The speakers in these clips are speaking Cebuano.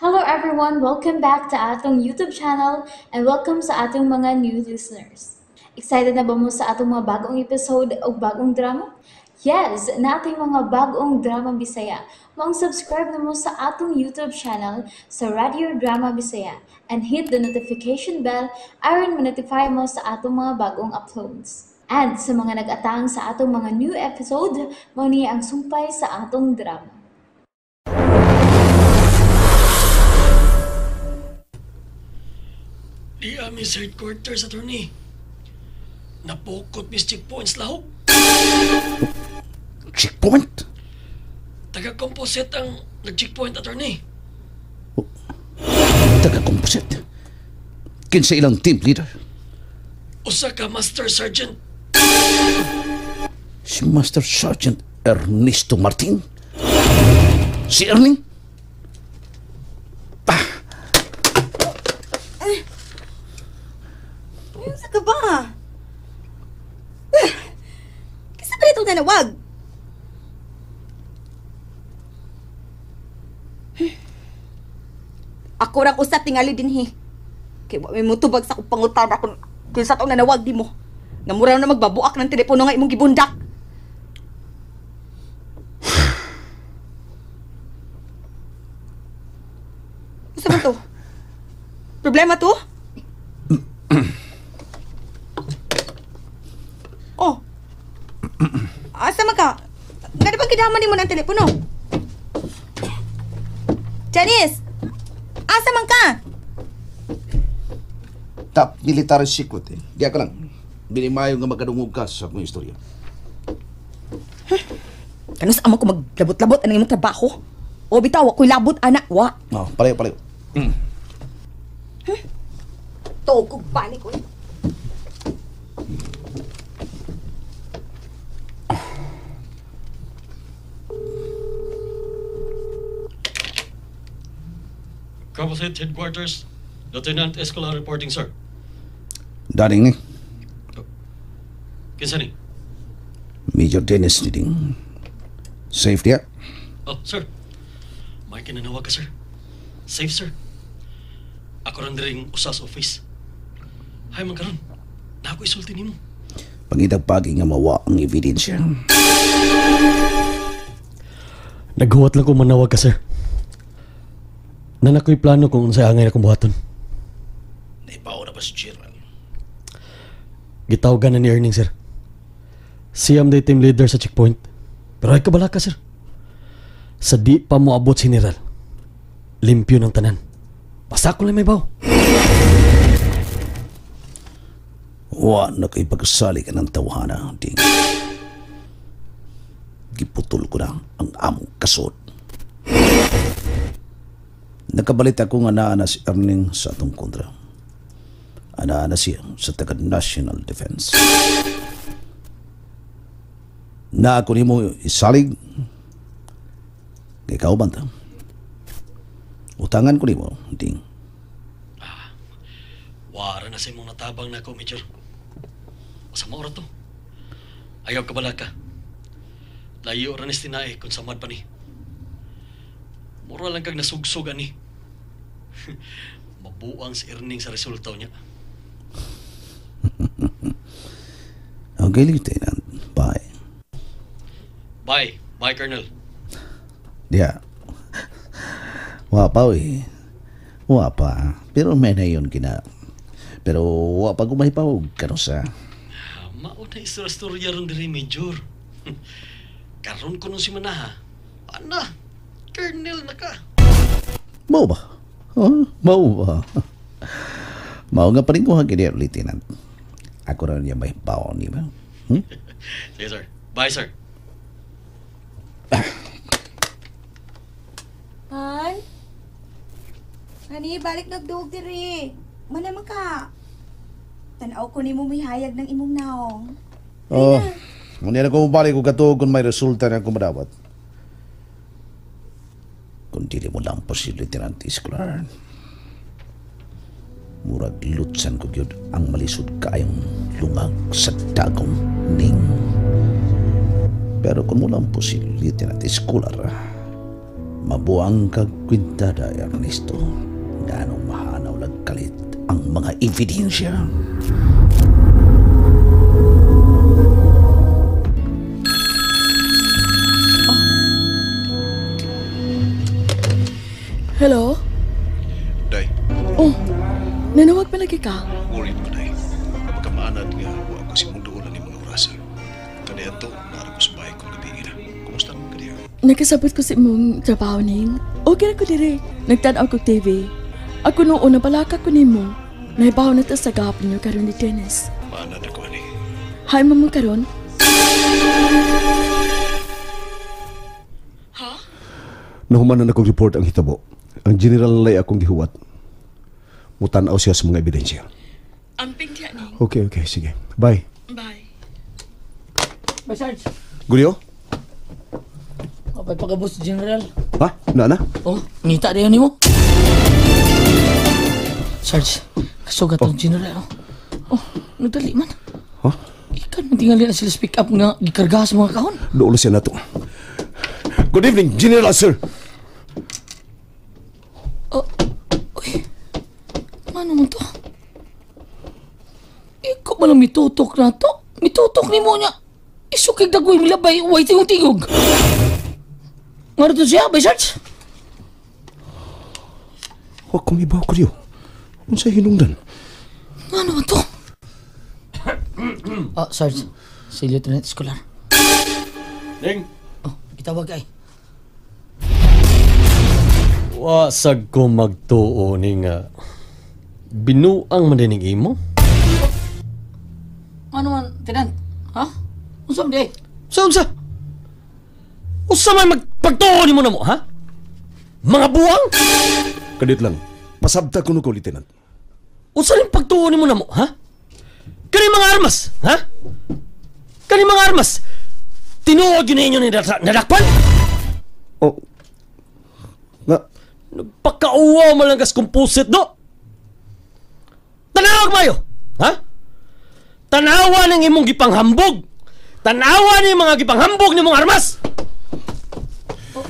Hello everyone! Welcome back to atong YouTube channel and welcome sa atong mga new listeners. Excited na ba mo sa atong mga bagong episode o bagong drama? Yes! Nating mga bagong drama Bisaya. Maong subscribe na mo sa atong YouTube channel sa Radio Drama Bisaya and hit the notification bell aron ma-notify mo sa atong mga bagong uploads. And sa mga nag-atang sa atong mga new episode, mao ni ang sumpay sa atong drama. Di ami sa headquarters, attorney. Napukot mis checkpoints lahok. Checkpoint? Taga-composite ang nag-checkpoint, attorney. Taga-composite? Kinsa ilang team leader? Usa ka Master Sergeant. Si Master Sergeant Ernesto Martin? Si Erning? Ah! Ano ka ba? Kasi pa itong nanawag? Ako rang usa tingali dinhi. Kay wa may mutubag sa akong pangutana kung kinsa tong nanawag di mo. Nga mura na magbabuak ng telepono nga imong gibundak. Usa man to? Problema to? Oh. Asa man ka? Nga di ba gidama nimo ng telepono? Janice! Asa man ka? Top military secret eh. Diya ka lang. Binimayo nga magkadungog ka sa akong istorya. Kanus amo ko maglabot-labot ang imong trabaho? O bitaw, ako'y labot, anak, wa. Oh, palayo, palayo. Huh? Tuog kog balik, oy. Composite Headquarters, Lieutenant Escolar reporting, sir. Daning ni. Oh. Kinsa ni? Major Dennis ni ding. Safe diya? Oh, sir. May kinanawag ka, sir. Safe, sir. Ako rin ring usas office. Hay man karon. Na ako isulti nimo. Pangitag pagi nga mawa ang ebidensya. Naghuwat lang ko manawag ka, sir. Nanakoy plano kung unsay angay akong buhaton. Naibaw na ba si General? Gitawagan na ni Erning, sir. Siyam day team leader sa checkpoint. Pero ay kabala ka, sir. Sa di pa mo abot si General, limpyo ng tanan. Basta ako lang may baw. Wa na kay pagsali ka ng tawhana, ding. Giputol ko na ang among kasod. Nakabalita ko nga naa na si Erning sa atong kontra. Anaa na siya sa taga National Defense. Na ako nimo isalig. Kay kauban ta. Utangan ko nimo, ding. Ah, wara na sa imong natabang na ako, Major. Masama ora to. Ayaw kabala ka. Layo ra ni tinae kung samad pa ni. Mura lang kag nasugsog ani. Mabuang si Erning sa resulta niya. Okay, Lieutenant. Bye. Bye. Bye, Colonel. Diya. Wa pa, eh. Wa pa. Pero may na yun kina. Pero wa pa gumahipaw kano sa. Mao na istorya ron diri, Major. Karon ko nung si Manaha. Ana, Colonel na ka. Mao ba? Huh? Mao ba? Mao nga pa rin ko hagin, Lieutenant. Ako rin niya may baon, di ba? Hmm? Sige, sir. Bye, sir. Han? Hani, balik nagduog diri. Manamang ka. Tanaw ko nimo may hayag ng imong naong. Oh, hindi na ko mabalik kung katuog kung may resulta na akong madawat. Kung dili mo lang po si Lieutenant Escolar, murag lutsan ko gyud ang malisod kaayong lungag sa dagong ning. Pero kung mo lang po si Lieutenant Escolar, Mabuang kag kwintada, Ernesto. Ganong mahanaw nagkalit ang mga ebidensya. Oh. Hello? Day. Oh, nanawag palagi ka? Worried ko, Day. Kapag kamaanad nga, wa ko si mong duolan ni mga orasa. Kaniya to, naara ko sa bahay kong gabi ina. Kumusta naman ka diya? Nakasabot ko sa imong trabaho ning. Okay na ko dire. Nagtan-aw ko TV. Ako noon napalaka ko nimo. Naibaw na ta sa gapon niyo karon ni Dennis. Maanad ako ani. Hi mama karon. Ha? Nahuman na akong report ang hitabo. Ang general lay akong gihuwat. Mutan-aw siya sa mga ebidensya. Amping diya ning. Okay, okay, sige. Bye. Bye. Bye, Sarge. Gulio? Apay pagabos, General. Ha? Na na? Oh, ngita na yun mo. Sarge, kasugat ang General. Oh, nagdali man. Huh? Ikan man tingali na sila speak up nga gikarga sa mga kahon. Doolo siya na to. Good evening, General, sir. Oh, uy. Mano man to? Ikaw man lang mitutok na to. Mitutok ni mo niya. Isukig dagway milabay, way tingog-tingog. Nga to siya, bay Sarge? Huwag kong ibaw ko diyo. Unsa hinungdan? Ano man to? Ah, Sarge. Si Lieutenant Escolar. Ding! Oh, itawag ay. Wasag ko magtuo ni nga binuang man din imo. Ano man, Tenant? Ha? Unsa man di? Sa unsa? Unsa man magpagtuo nimo namo, ha? Mga buwang? Kadit lang. Pasabta kuno ko, Lieutenant. Unsa rin pagtuo nimo namo, ha? Kani mga armas, ha? Kani mga armas. Tinuod yun ninyo ni nadakpan? Oh. Nga. Nagpakauwaw man lang kas kumpusit, do. Tanawag mayo, ha? Tanawa ng imong gipanghambog. Tanawa ni mga gipanghambog ni mong armas. Oh.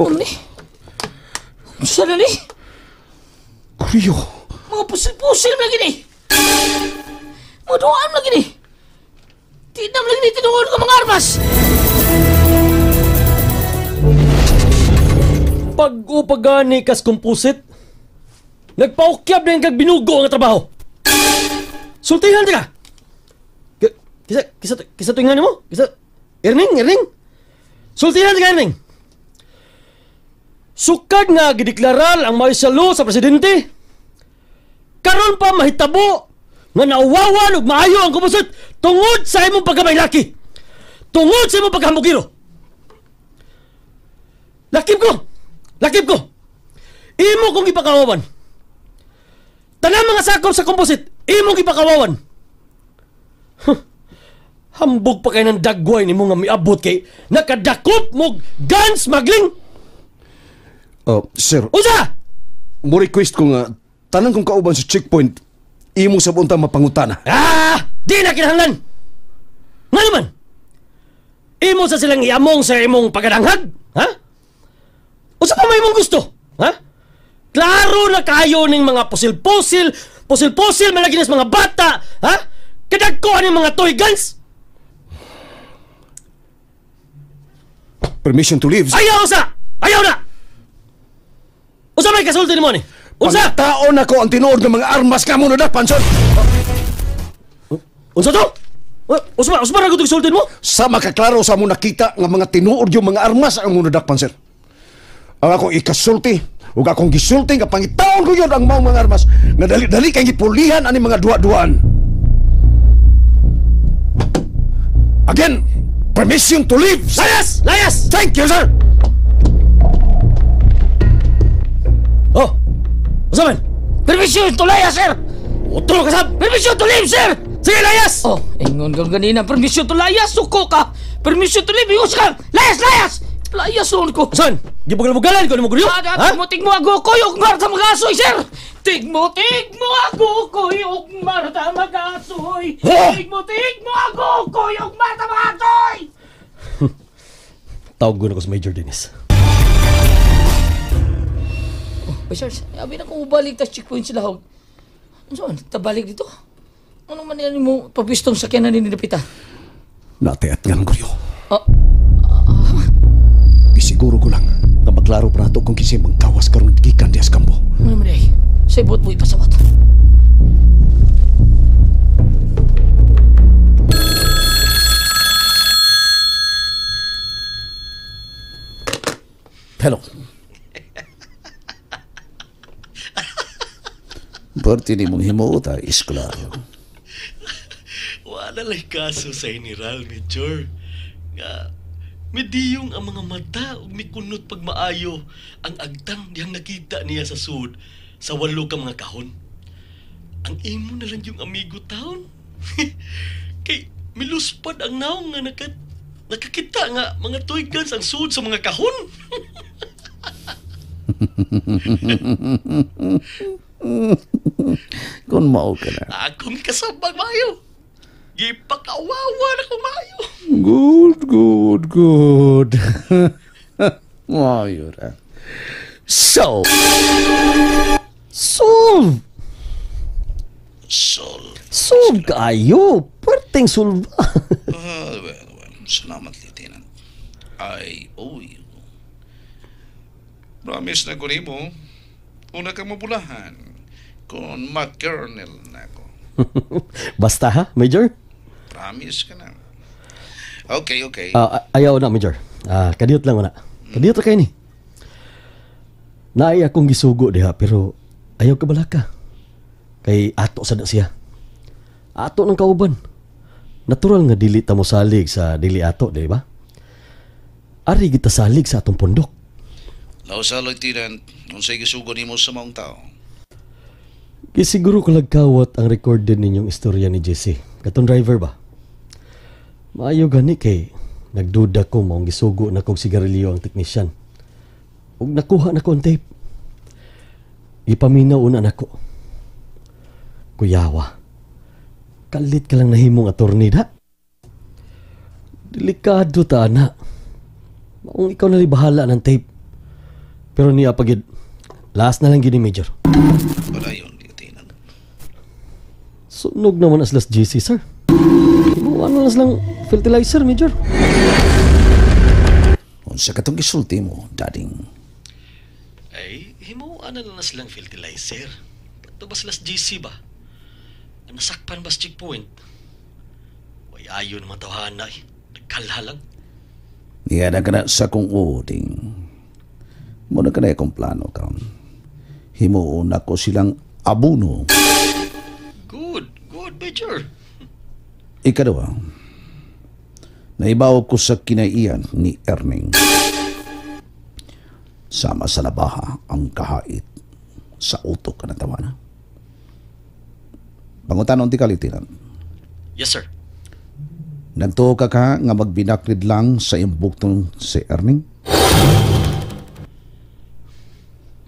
Ano ni? Saan na ni? Kuyo. Mga pusil-pusil lagi ni. Mga duaan lagi ni. Tinam lagi ni tinuod ka mga armas. Pag-upagani kas kumpusit, nagpaukyab na yung kag binugo ang trabaho. Sultihan ka. Kisa tuingan mo? Kisa, Erning. Sultihan ka, Erning. Sukad nga gideklarar ang martial law sa presidente. Karon pa mahitabo nga nauwawan ug maayo ang kumusot tungod sa imong pagkamaylaki. Tungod sa imong pagkahambugiro. Lakip ko. Imo kong ipakawawan. Tanang mga sakop sa komposit, imong ipakawawan. Huh. Hambog pa kay ng dagway nimo nga miabot kay nakadakop mo gun smuggling. Sir. Unsa? Mo request ko nga tanang kong kauban sa checkpoint imo sa unta mapangutana. Ah, di na kinahanglan. Nga naman. Imo sa silang iamong sa imong pagadanghag, ha? Unsa pa may imong gusto, ha? Klaro na kayo ning mga pusil-pusil, pusil-pusil malagi nas mga bata, ha? Kadagko ani mga toy guns. Permission to leave. Ayaw sa. Ayaw na. Unsa may kasulti nimo ni? Unsa? Pangtaon ako ang tinuod ng mga armas nga mo nadakpan, sir. Unsa to? Unsa ba ra gud sulti mo? Sa makaklaro sa mo nakita nga mga tinuod yung mga armas ang mo nadakpan, sir. Ang akong ikasulti ug akong gisulti nga pangitaon ko yun ang maong mga armas nga dali-dali kay gipulihan ani mga duwa-duaan. Again, permission to leave. Layas! Layas! Thank you, sir. Oh! Unsa man? Permission to layas, sir! Utro ka sab! Permission to leave, sir! Sige, layas! Oh, ingon kang ganina. Permission to layas, suko ka! Permission to leave, ingos ka! Layas, layas! Layas noon ko. Saan? Gibugal-bugalan ko ni mo guryo? Ha? Tigmo ako koy og Marta magasoy, sir. Tigmo tigmo ako koy og Marta magasoy. Tigmo tigmo ako koy og Marta magasoy. Tawag ko na ko sa Major Dennis. Oh, Sir, abi na ko balik tas checkpoint sila hog. Ano tabalik dito? Ano man yan mo pabistong sakyanan ni Napita? Nate at nga guryo. Oh. Isiguro ko lang nga maklaro pa nato kung kinsay mangkawas karon gikan diha sa kampo. Ano man ay? Sa ibot mo ipasawat. Hello. Berti ni mong himuot, iskolaryo. Wala lay kaso sa general, Major. Nga, midiyong ang mga mata ug mikunot pag maayo ang agtang dihang nakita niya sa sud sa 8 ka mga kahon. Ang imo na lang yung amigo taon. Kay miluspad ang naong nga nakakita nga mga toy guns ang sud sa mga kahon. Kung mao ka na. Akong kasabag maayo. Gipakawawa na ko maayo. Good, good, good. Maayo ra. So, Solve! Solve. Solve kaayo! Perting solve. Well, salamat, Lieutenant. I owe you. Promise na ko nimo, una kang mabulahan kung ma-colonel na ako. Basta ha, Major? Promise ka na. Okay, okay. Ayaw na, Major. Kadiyot lang na. Kadiyot ra kayo ni. Naay akong gisugo diha, pero ayaw ka balaka. Kay ato sa na siya. Ato ng kauban. Natural nga dili ta mo salig sa dili ato, di ba? Ari kita salig sa atong pundok. Lausa, Lieutenant, unsay gisugo nimo sa maong tao? Gisiguro ko lagkawat ang recorded ninyong istorya ni Jesse. Katong driver ba? Maayo gani kay nagduda ko maong gisugo na kog sigarilyo ang teknisyan. Ug nakuha na ko ang tape. Ipaminaw una nako. Kuyawa, kalit ka lang nahimong attorney da. Delikado ta ana. Maong ikaw na bahala ng tape. Pero niya pagid, last na lang gini Major. Wala yun, Lieutenant. Sunog naman as last GC, sir. Himuan na lang fertilizer, Major. Unsa katong gisulti mo, dading? Ay, himuan na lang silang fertilizer. Kato ba sila sa GC ba? Nasakpan ba sa checkpoint? Way ayon naman tawhana eh. Nagkalha lang. Niya na ka na sa kong uding. Muna ka na akong plano karon. Himuon ako silang abuno. Good, good, Major. Ikaduha, naibaw ko sa kinaiyan ni Erning. Sama sa labaha ang kahait sa utok ka na tawana. Pangutanon ti ka, Lieutenant. Yes, sir. Nagtuo ka nga magbinaklid lang sa imbuktong si Erning?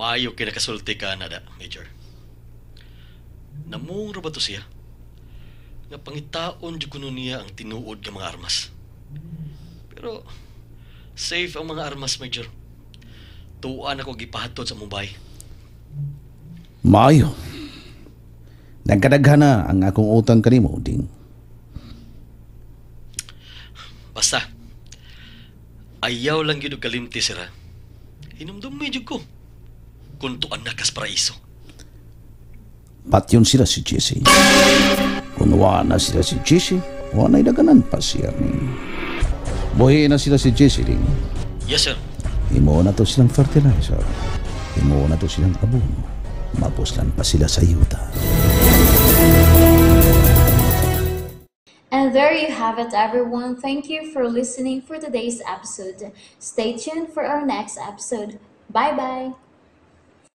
Maayo kinakasulti ka na da, Major. Namungro ba to siya? Nga pangitaon jud kuno niya ang tinuod nga mga armas. Pero safe ang mga armas, Major. Tuan ako gipahatod sa Mumbai. Maayo. Nagkadaghan na ang akong utang kanimo, Ding. Basta, ayaw lang yun og kalimti, sir, ha? Hinumdum jud ko. Kung tuan na kas paraiso. Patyon sila si Jesse. Kung wa na sila si Jesse, wa na'y daganan pa siya ni. Buhi na sila si Jesse, Ding. Yes, sir. Imo na to silang fertilizer. Imo na to silang abono. Mapuslan pa sila sa yuta. And there you have it, everyone. Thank you for listening for today's episode. Stay tuned for our next episode. Bye-bye!